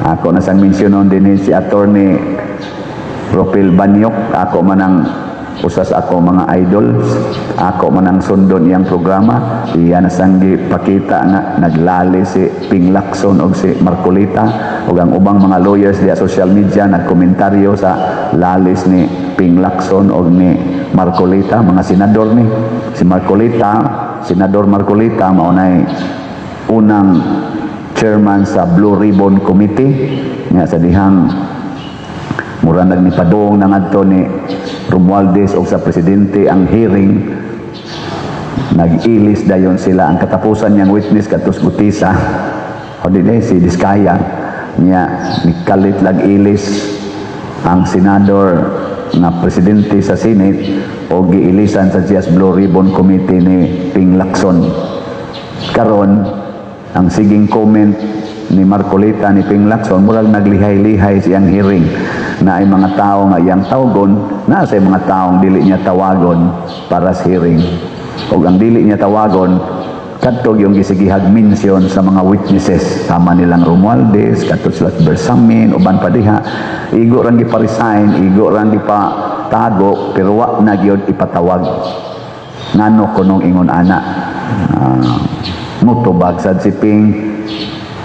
Ako na sang mensyonon din si Attorney Rofil Baniok. Ako man ang usa sa ako mga idols. Ako man ang sundon iyang programa. Iya na sang gipakita nga naglali si Ping Lacson og si Marcoleta, ug ang ubang mga lawyers diya social media nagkomentaryo sa lalis ni Ping Lacson og ni Marcoleta. Mga senador ni si Marcoleta. Senador Marcoleta mao nay unang chairman sa Blue Ribbon Committee nga sa dihang mura nagnipadong na ngadto ni Romualdez og sa presidente ang hearing, nag-ilis dayon sila. Ang katapusan niyang witness kadtos Guteza o di si Diskaya niya. Nikalit lag ilis ang senador nga presidente sa Senate o giilisan sa siyas Blue Ribbon Committee ni Ping Lacson. Karon, ang siging comment ni Marcoleta, ni Ping Lacson, murag naglihay-lihay siyang hearing na ay mga tao nga iyang tawgon na sa mga taong dili niya tawagon para sa hearing, ug ang dili niya tawagon kadto yung gisigihag mention sa mga witnesses sama nilang Romualdez, kadto sila Bersamin, uban pa diha. Igo rang gipa-resign, igo rang gipatago, pero wa na gyud ipatawag. Ngano kunong ingon ana? Mutubag sad si Ping.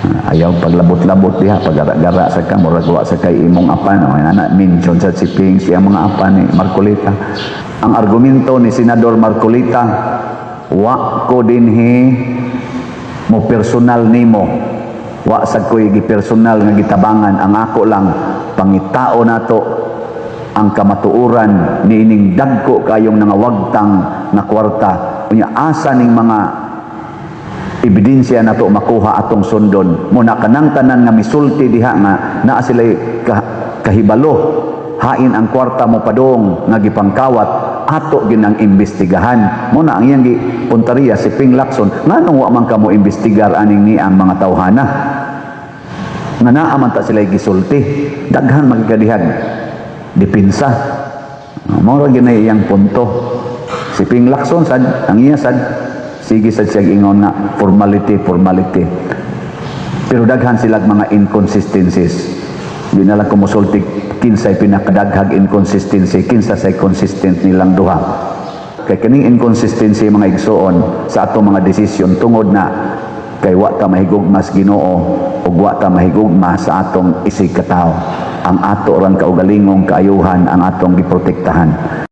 Ayaw paglabot-labot diha, pagara-gara sa ka, murag wa sa kay imong apan. O, ana, mention sad si Ping siya mga apan ni Marcoleta. Ang argumento ni Senador Marcoleta, "Wa ko dinhi mo personal nimo, wa sad ko'y gipersonal nga gitabangan. Ang ako lang, pangitao nato ang kamatuoran niining dagko kayong nangawagtang nga kwarta. Unya asa ning mga ebidensya nato makuha, atong sundon muna kanang tanan nga misulti diha nga naa sila'y kahibalo hain ang kwarta mo padong nga gipangkawat, ato ginang imbestigahan." Muna ang iyang gipuntariya si Ping Lacson, nganong wa man kamo imbestigar aning ni ang mga tawhana nga naa man ta sila'y gisulti? Daghan magkadihag dipinsa. Mao ra gyud na iyang punto. Si Ping Lacson sad, ang iya sad, sige sad siya ingon nga formality, formality, pero daghan sila mga inconsistencies. Di na lang ko musulti kinsay pinakadaghag inconsistency, kinsa say consistent nilang duha, kay kaning inconsistency, mga igsuon, sa atong mga desisyon tungod na kay wa ta mahigugma sa Ginoo ug wa ta mahigugma sa atong isig katawo. Ang ato rang kaugalingong kaayuhan ang atong giprotektahan.